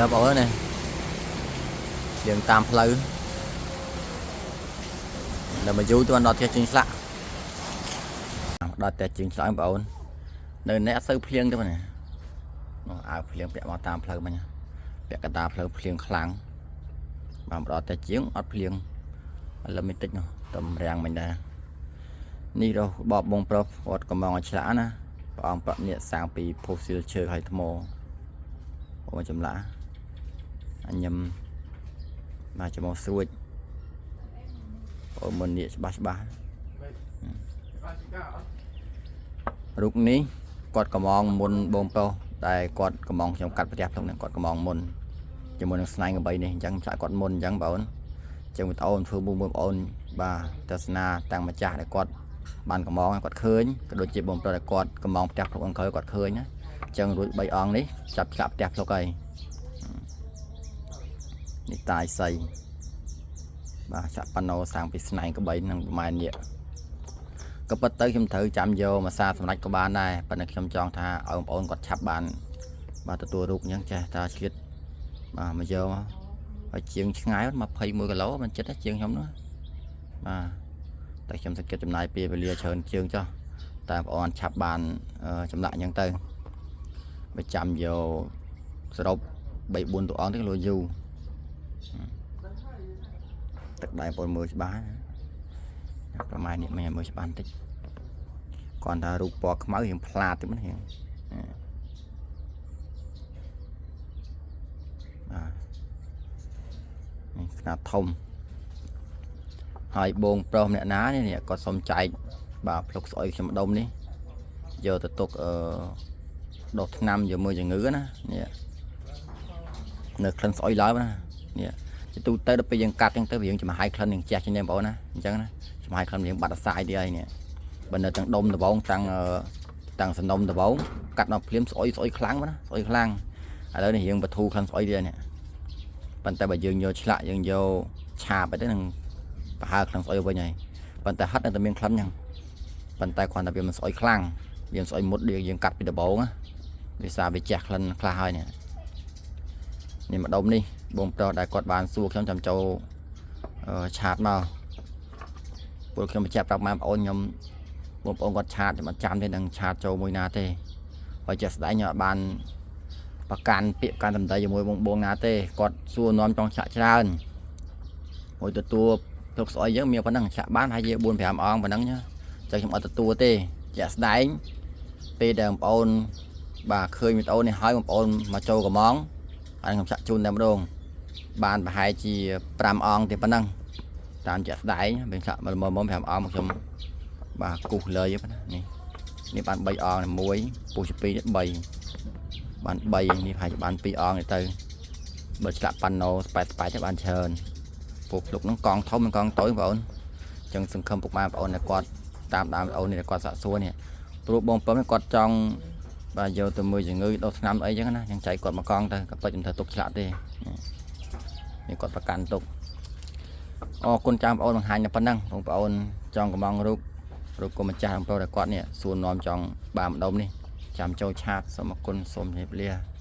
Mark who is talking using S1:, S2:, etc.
S1: បងប្អូននេះយើងតាមផ្លូវដល់មកយូរទៅដល់ផ្ទះជាងឆ្លាក់ដល់ផ្ទះជាងឆ្លាក់បងប្អូននៅនេះអត់សូវភ្លៀងទេបងណានោះអាវភ្លៀងពាក់មកតាមផ្លូវមិញពាក់កណ្ដាលផ្លូវភ្លៀងខ្លាំងបាទមកដល់ផ្ទះជាងអត់ភ្លៀងឥឡូវមិនតិចនោះតំរាំងមិញដែរនេះរបបបងប្រុសគាត់កំងឲ្យឆ្លាក់ណាព្រះអង្គប្រក់នេះសាងពីផូស៊ីលឈើហើយថ្មអូចម្លាក់អញញឹមបាទចំមកស្រួចអូមុននេះច្បាស់ច្បាស់ រូបនេះគាត់កំងមុនបងប្រុសតែគាត់កំងខ្ញុំកាត់ផ្ទះផ្លុកនេះគាត់កំងមុនជាមួយនឹងស្នែងកបីនេះអញ្ចឹងចាក់គាត់មុនអញ្ចឹងបងប្អូនអញ្ចឹងបងប្អូនធ្វើមួយបងប្អូនបាទទស្សនាតាំងម្ចាស់ដែលគាត់បានកំងគាត់ឃើញក៏ដូចជាបងប្រុសដែលគាត់កំងផ្ទះផ្លុកអង្គក្រោយគាត់ឃើញណាអញ្ចឹងរួច3អង្គនេះចាប់ឆ្លាក់ផ្ទះផ្លុកហើយនេះតាយសីបាទចាក់ប៉ាណូសាងពីស្នែងកបីនឹងប្រហែលនេះ ក៏ពិតទៅខ្ញុំត្រូវចាំយកមួយសាសម្រាប់ក៏បានដែរប៉ុន្តែខ្ញុំចង់ថាឲ្យបងប្អូនគាត់ឆាប់បានបាទទទួលរូបអញ្ចឹងចេះតាឆ្លៀតបាទមកយកមកហើយជាងឆ្ងាយ21គីឡូមិនចិត្តទេជាងខ្ញុំនោះបាទតែខ្ញុំសង្កេតចំណាយពេលវេលាច្រើនជាងចុះតែបងប្អូនឆាប់បានចម្លាក់អញ្ចឹងទៅបើចាំយកសរុប3 4តួអង្គទេគីឡូយូរទឹកដៃបងប្អូនមើលច្បាស់ណាប្រហែលនេះមិនឲ្យមើលច្បាស់បន្តិច គាត់ថារូបពណ៌ខ្មៅរៀងផ្លាតតិចហ្នឹងរៀងបាទនេះខ្នាតធំហើយបងប្រុសម្នាក់ណានេះនេះគាត់សុំចែកបាទភ្លុកស្អុយខ្ញុំម្ដុំនេះយកទៅទុកអឺដុសថ្នាំជាមួយជំងឺណានេះនៅក្លិនស្អុយឡើយណានេះជាទូទៅដល់ពេលយើងកាត់ចឹងទៅវាយើងចំហាយក្លិននឹងជះជាងនេះបងប្អូនណាអញ្ចឹងណាចំហាយក្លិនយើងបាត់អាសាយទៀតហើយនេះ បើនៅទាំងដុំដបងតាំងអឺតាំងសំណុំដបងកាត់មកភ្លាមស្អុយស្អុយខ្លាំងណាស្អុយខ្លាំងឥឡូវនេះរៀងបធូរខ្លាំងស្អុយទៀតនេះប៉ុន្តែបើយើងយកឆ្លាក់យើងយកឆាបទៅនឹងប្រហើខ្លាំងស្អុយវិញហើយប៉ុន្តែហិតនៅតែមានក្លិនហ្នឹងប៉ុន្តែគ្រាន់តែវាមិនស្អុយខ្លាំងវាមិនស្អុយមុតដូចយើងកាត់ពីដបងណាវាសារវាជះក្លិនខ្លះហើយនេះនេះម្ដុំនេះបងប្រុសដែលគាត់បានសួរខ្ញុំចាំចូល chat មកពួកខ្ញុំបញ្ជាក់ប្រាប់ម៉ែបងប្អូនខ្ញុំ បងប្អូនគាត់ chat ខ្ញុំអត់ចាំទេនឹង chat ចូលមួយណាទេហើយជាក់ស្ដែងខ្ញុំអត់បានប្រកាន់ពាក្យកាន់តម្ដីជាមួយបងបងណាទេគាត់សួរនាំចង់ឆាក់ច្រើនមួយទទួលភ្លុកស្អុយយើងមានប៉ុណ្ណឹងឆាក់បានហើយជា4 5អង្គប៉ុណ្ណឹងណាចឹងខ្ញុំអត់ទទួលទេជាក់ស្ដែងពេលដែលបងប្អូនបាទឃើញវីដេអូនេះហើយបងប្អូនមកចូលកំងហើយខ្ញុំឆាក់ជូនតែម្ដងបានប្រហែលជា5អង្គទេប៉ុណ្ណឹងតាមជាក់ស្ដែងពេលឆាក់មកមក5អង្គមកខ្ញុំ បាទគូសលើយហ្នឹងណានេះនេះបាន3អង្គនេះ1ពុះជា2នេះ3បាន3នេះប្រហែលជាបាន2អង្គនេះទៅបើឆ្លាក់ប៉ាណូស្ប៉ែតស្ប៉ែតទៅបានច្រើនពួកភ្លុកហ្នឹងកង់ធំនិងកង់តូចបងប្អូនអញ្ចឹងសង្ឃឹមពុកម៉ែបងប្អូនដែលគាត់តាមដានបងប្អូននេះដែលគាត់សាកសួរនេះព្រោះបងប្អូនគាត់ចង់បាទយកទៅមួយជំងឺដោះថ្នាំអីចឹងណាចឹងចែកគាត់មកកង់ទៅក៏ពិតខ្ញុំត្រូវទុកឆ្លាក់ទេនេះគាត់ប្រកាន់ទុកអរគុណចាំបងប្អូនបង្ហាញតែប៉ុណ្ណឹងបងប្អូនចង់កំងរូប រូបគុំម្ចាស់អំប្រុសដែលគាត់នេះសួរនាំចង់បានម្ដុំនេះចាំចូល chat សូមអរគុណសូមជម្រាបលា។